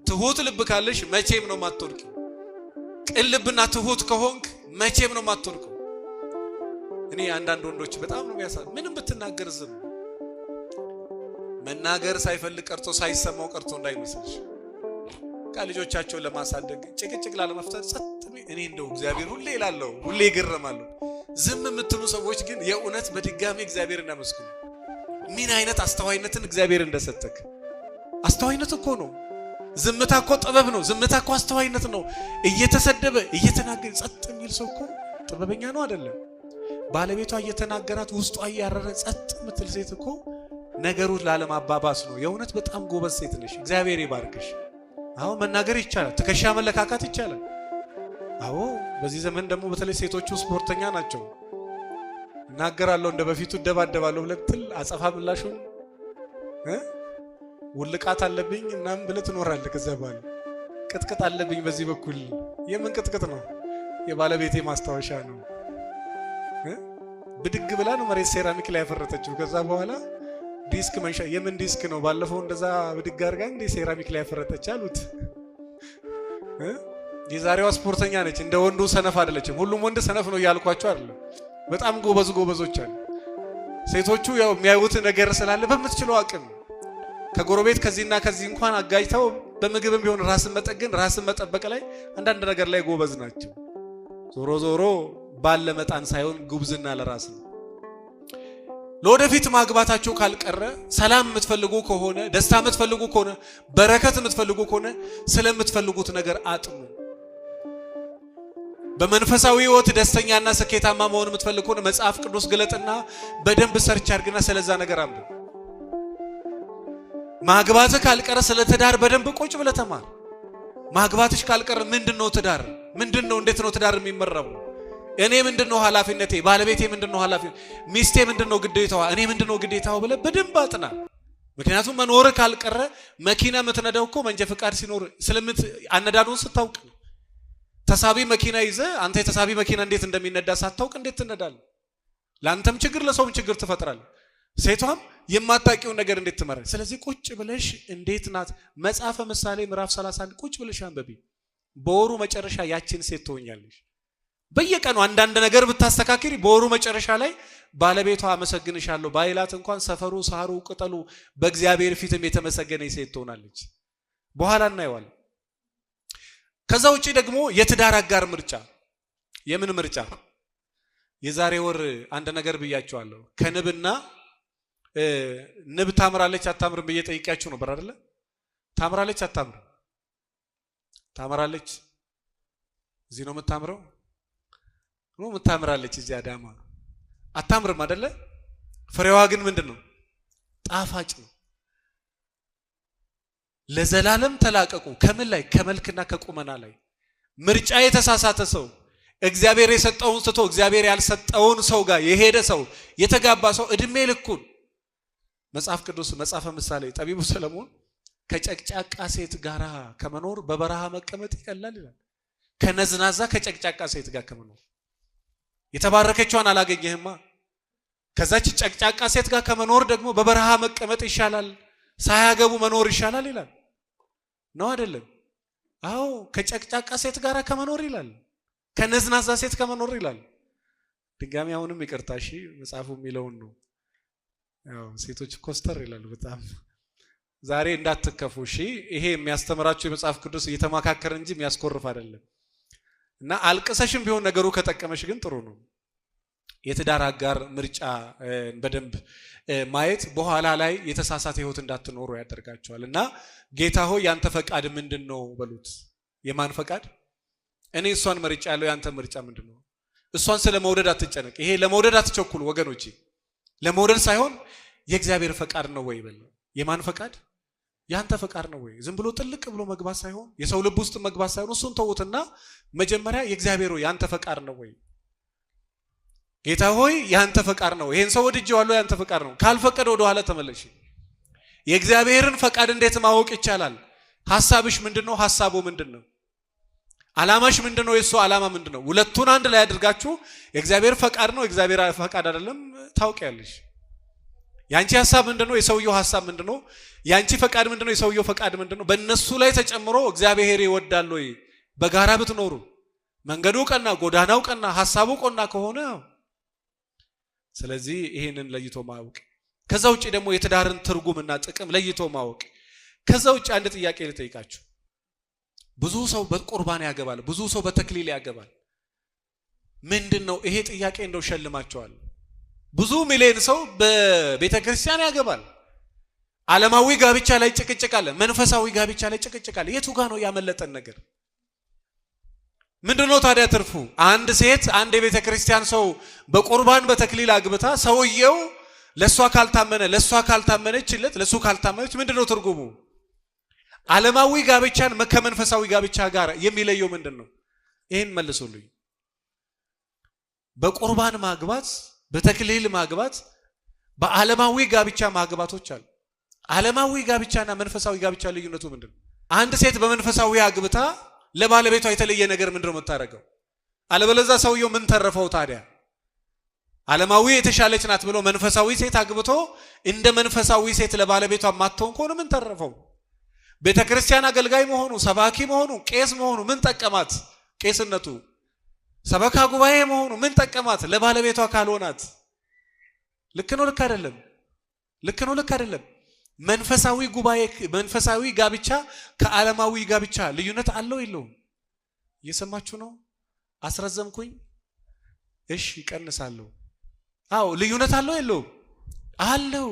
ትሁት ልብ ካለሽ መቼም ነው የማትወድቂው። ቅን ልብና ትሁት ከሆንክ መቼም ነው የማትወድቀው። እኔ አንዳንድ ወንዶች በጣም ነው የሚያሳ ምንም ብትናገር ዝም፣ መናገር ሳይፈልግ ቀርቶ ሳይሰማው ቀርቶ እንዳይመስልሽ። ልጆቻቸውን ለማሳደግ ጭቅጭቅ ላለመፍጠር ጸጥ። እኔ እንደው እግዚአብሔር ሁሌ እላለሁ፣ ሁሌ ይገረማለሁ። ዝም የምትሉ ሰዎች ግን የእውነት በድጋሚ እግዚአብሔር እናመስግኑ። ምን አይነት አስተዋይነትን እግዚአብሔር እንደሰጠክ። አስተዋይነት እኮ ነው። ዝምታ እኮ ጥበብ ነው። ዝምታ እኮ አስተዋይነት ነው። እየተሰደበ እየተናገረ ጸጥ የሚል ሰው እኮ ጥበበኛ ነው አይደለም? ባለቤቷ እየተናገራት ውስጧ እያረረ ጸጥ የምትል ሴት እኮ ነገሩን ላለማባባስ ነው። የእውነት በጣም ጎበዝ ሴት ነሽ። እግዚአብሔር ይባርክሽ። አዎ መናገር ይቻላል። ትከሻ መለካካት ይቻላል። አዎ በዚህ ዘመን ደግሞ በተለይ ሴቶቹ ስፖርተኛ ናቸው። እናገራለሁ እንደ በፊቱ እደባደባለሁ ብለህ ብትል አጸፋ ምላሹን ውልቃት አለብኝ ምናምን ብለህ ትኖራለህ። ከዚያ በኋላ ቅጥቅጥ አለብኝ በዚህ በኩል። የምን ቅጥቅጥ ነው? የባለቤቴ ማስታወሻ ነው። ብድግ ብላ ነው መሬት ሴራሚክ ላይ ያፈረጠችው። ከዛ በኋላ ዲስክ መንሻ። የምን ዲስክ ነው? ባለፈው እንደዛ ብድግ አድርጋ እንዴ ሴራሚክ ላይ ያፈረጠች አሉት። የዛሬዋ ስፖርተኛ ነች። እንደ ወንዱ ሰነፍ አይደለችም። ሁሉም ወንድ ሰነፍ ነው እያልኳቸው አይደለም። በጣም ጎበዝ ጎበዞች አሉ። ሴቶቹ ያው የሚያዩት ነገር ስላለ በምትችለው አቅም ከጎረቤት ከዚህና ከዚህ እንኳን አጋጅተው በምግብም ቢሆን ራስን መጠገን ራስን መጠበቅ ላይ አንዳንድ ነገር ላይ ጎበዝ ናቸው። ዞሮ ዞሮ ባለ መጣን ሳይሆን ጉብዝና ለራስ ነው። ለወደፊት ማግባታችሁ ካልቀረ፣ ሰላም የምትፈልጉ ከሆነ፣ ደስታ የምትፈልጉ ከሆነ፣ በረከት የምትፈልጉ ከሆነ ስለምትፈልጉት ነገር አጥኑ። በመንፈሳዊ ሕይወት ደስተኛና ስኬታማ መሆን የምትፈልግ ከሆነ መጽሐፍ ቅዱስ ግለጥና በደንብ search አድርግና ስለዛ ነገር አንብብ። ማግባትህ ካልቀረ ስለ ትዳር በደንብ ቁጭ ብለህ ተማር። ማግባትሽ ካልቀረ ምንድን ነው ትዳር? ምንድን ነው? እንዴት ነው ትዳር የሚመራው? እኔ ምንድን ነው ኃላፊነቴ? ባለቤቴ ምንድን ነው ኃላፊነቴ? ሚስቴ ምንድን ነው ግዴታዋ? እኔ ምንድን ነው ግዴታው ብለህ በደንብ አጥና። ምክንያቱም መኖር ካልቀረ መኪና የምትነዳው እኮ መንጃ ፈቃድ ሲኖር ስለምት አነዳዱን ስታውቅ ነው። ተሳቢ መኪና ይዘህ አንተ የተሳቢ መኪና እንዴት እንደሚነዳ ሳታውቅ እንዴት ትነዳለህ? ለአንተም ችግር ለሰውም ችግር ትፈጥራለህ። ሴቷም የማታውቂውን ነገር እንዴት ትመራለች? ስለዚህ ቁጭ ብለሽ እንዴት ናት መጽሐፈ ምሳሌ ምዕራፍ 31 ቁጭ ብለሽ አንበቢ። በወሩ መጨረሻ ያችን ሴት ትሆኛለሽ። በየቀኑ አንዳንድ ነገር ብታስተካክሪ በወሩ መጨረሻ ላይ ባለቤቷ አመሰግንሻለሁ ባይላት እንኳን ሰፈሩ፣ ሳሩ፣ ቅጠሉ በእግዚአብሔር ፊትም የተመሰገነ ሴት ትሆናለች። በኋላ እናየዋለን። ከዛ ውጪ ደግሞ የትዳር አጋር ምርጫ። የምን ምርጫ? የዛሬ ወር አንድ ነገር ብያቸዋለሁ። ከንብና ንብ ታምራለች አታምርም ብዬ ጠይቂያችሁ ነበር አይደለ? ታምራለች አታምርም? ታምራለች። እዚህ ነው የምታምረው? ነው የምታምራለች። እዚህ አዳማ አታምርም አይደለ? ፍሬዋ ግን ምንድን ነው? ጣፋጭ ነው። ለዘላለም ተላቀቁ። ከምን ላይ? ከመልክና ከቁመና ላይ። ምርጫ የተሳሳተ ሰው፣ እግዚአብሔር የሰጠውን ስቶ እግዚአብሔር ያልሰጠውን ሰው ጋር የሄደ ሰው፣ የተጋባ ሰው እድሜ ልኩን፣ መጽሐፍ ቅዱስ መጽሐፈ ምሳሌ ጠቢቡ ሰለሞን ከጨቅጫቃ ሴት ጋር ከመኖር በበረሃ መቀመጥ ይቀላል ይላል። ከነዝናዛ ከጨቅጫቃ ሴት ጋር ከመኖር፣ የተባረከችዋን አላገኘህማ። ከዛች ጨቅጫቃ ሴት ጋር ከመኖር ደግሞ በበረሃ መቀመጥ ይሻላል፣ ሳያገቡ መኖር ይሻላል ይላል። ነው አይደለም? አዎ፣ ከጨቅጫቃ ሴት ጋር ከመኖር ይላል፣ ከነዝናዛ ሴት ከመኖር ይላል። ድጋሚ አሁንም ይቅርታ እሺ፣ መጽሐፉ የሚለውን ነው። ያው ሴቶች ኮስተር ይላሉ በጣም። ዛሬ እንዳትከፉ እሺ። ይሄ የሚያስተምራችሁ የመጽሐፍ ቅዱስ እየተመካከረ እንጂ የሚያስኮርፍ አይደለም። እና አልቅሰሽም ቢሆን ነገሩ ከጠቀመሽ ግን ጥሩ ነው። የትዳር አጋር ምርጫ በደንብ ማየት በኋላ ላይ የተሳሳተ ህይወት እንዳትኖሩ ያደርጋቸዋል። እና ጌታ ሆይ ያንተ ፈቃድ ምንድን ነው በሉት። የማን ፈቃድ? እኔ እሷን መርጫ ያለው ያንተ ምርጫ ምንድን ነው? እሷን ስለ መውደድ አትጨነቅ። ይሄ ለመውደድ አትቸኩሉ ወገኖቼ። ለመውደድ ሳይሆን የእግዚአብሔር ፈቃድ ነው ወይ በል። የማን ፈቃድ? ያንተ ፈቃድ ነው ወይ? ዝም ብሎ ጥልቅ ብሎ መግባት ሳይሆን፣ የሰው ልብ ውስጥ መግባት ሳይሆን፣ እሱን ተውትና መጀመሪያ የእግዚአብሔር ሆይ ያንተ ፈቃድ ነው ወይ? ጌታ ሆይ ያንተ ፈቃድ ነው። ይሄን ሰው ወድጄዋለሁ፣ ያንተ ፈቃድ ነው። ካልፈቀደ ወደ ኋላ ተመለሽ። የእግዚአብሔርን ፈቃድ እንዴት ማወቅ ይቻላል? ሐሳብሽ ምንድነው? ሐሳቡ ምንድነው? ዓላማሽ ምንድነው? የእሱ ዓላማ ምንድነው? ሁለቱን አንድ ላይ አድርጋችሁ የእግዚአብሔር ፈቃድ ነው የእግዚአብሔር ፈቃድ አይደለም ታውቂያለሽ። የአንቺ ሀሳብ ምንድነው? የሰውየው ሀሳብ ምንድነው? የአንቺ ፈቃድ ምንድነው? የሰውየው ፈቃድ ምንድነው? በእነሱ ላይ ተጨምሮ እግዚአብሔር ይወዳል ወይ? በጋራ ብትኖሩ መንገዱ ቀና፣ ጎዳናው ቀና፣ ሀሳቡ ቀና ከሆነ፣ ስለዚህ ይሄንን ለይቶ ማወቅ። ከዛ ውጭ ደግሞ የትዳርን ትርጉምና ጥቅም ለይቶ ማወቅ። ከዛ ውጭ አንድ ጥያቄ ልጠይቃችሁ። ብዙ ሰው በቁርባን ያገባል፣ ብዙ ሰው በተክሊል ያገባል። ምንድን ነው ይሄ ጥያቄ? እንደው ሸልማቸዋል። ብዙ ሚሊዮን ሰው በቤተ ክርስቲያን ያገባል። ዓለማዊ ጋብቻ ላይ ጭቅጭቅ አለ፣ መንፈሳዊ ጋብቻ ላይ ጭቅጭቅ አለ። የቱ ጋ ነው ያመለጠን ነገር? ምንድነው ታዲያ ትርፉ? አንድ ሴት አንድ የቤተ ክርስቲያን ሰው በቁርባን በተክሊል አግብታ ሰውየው ለእሷ ካልታመነ፣ ለእሷ ካልታመነችለት፣ ለእሱ ካልታመነች ምንድነው ትርጉሙ? ዓለማዊ ጋብቻን ከመንፈሳዊ ጋብቻ ጋር የሚለየው ምንድን ነው? ይህን መልሱልኝ። በቁርባን ማግባት፣ በተክሊል ማግባት፣ በዓለማዊ ጋብቻ ማግባቶች አሉ። ዓለማዊ ጋብቻና መንፈሳዊ ጋብቻ ልዩነቱ ምንድን ነው? አንድ ሴት በመንፈሳዊ አግብታ ለባለቤቷ የተለየ ነገር ምንድን ነው የምታደርገው? አለበለዛ ሰውየው ምን ተረፈው ታዲያ? ዓለማዊ የተሻለች ናት ብሎ መንፈሳዊ ሴት አግብቶ እንደ መንፈሳዊ ሴት ለባለቤቷ ማትሆን ከሆነ ምን ተረፈው? ቤተ ክርስቲያን አገልጋይ መሆኑ፣ ሰባኪ መሆኑ፣ ቄስ መሆኑ ምን ጠቀማት? ቄስነቱ፣ ሰበካ ጉባኤ መሆኑ ምን ጠቀማት? ለባለቤቷ ካልሆናት። ልክ ነው፣ ልክ አይደለም? ልክ ነው፣ ልክ አይደለም? መንፈሳዊ ጉባኤ፣ መንፈሳዊ ጋብቻ ከዓለማዊ ጋብቻ ልዩነት አለው የለውም? እየሰማችሁ ነው? አስረዘምኩኝ? እሺ፣ እቀንሳለሁ። አዎ፣ ልዩነት አለው የለውም? አለው።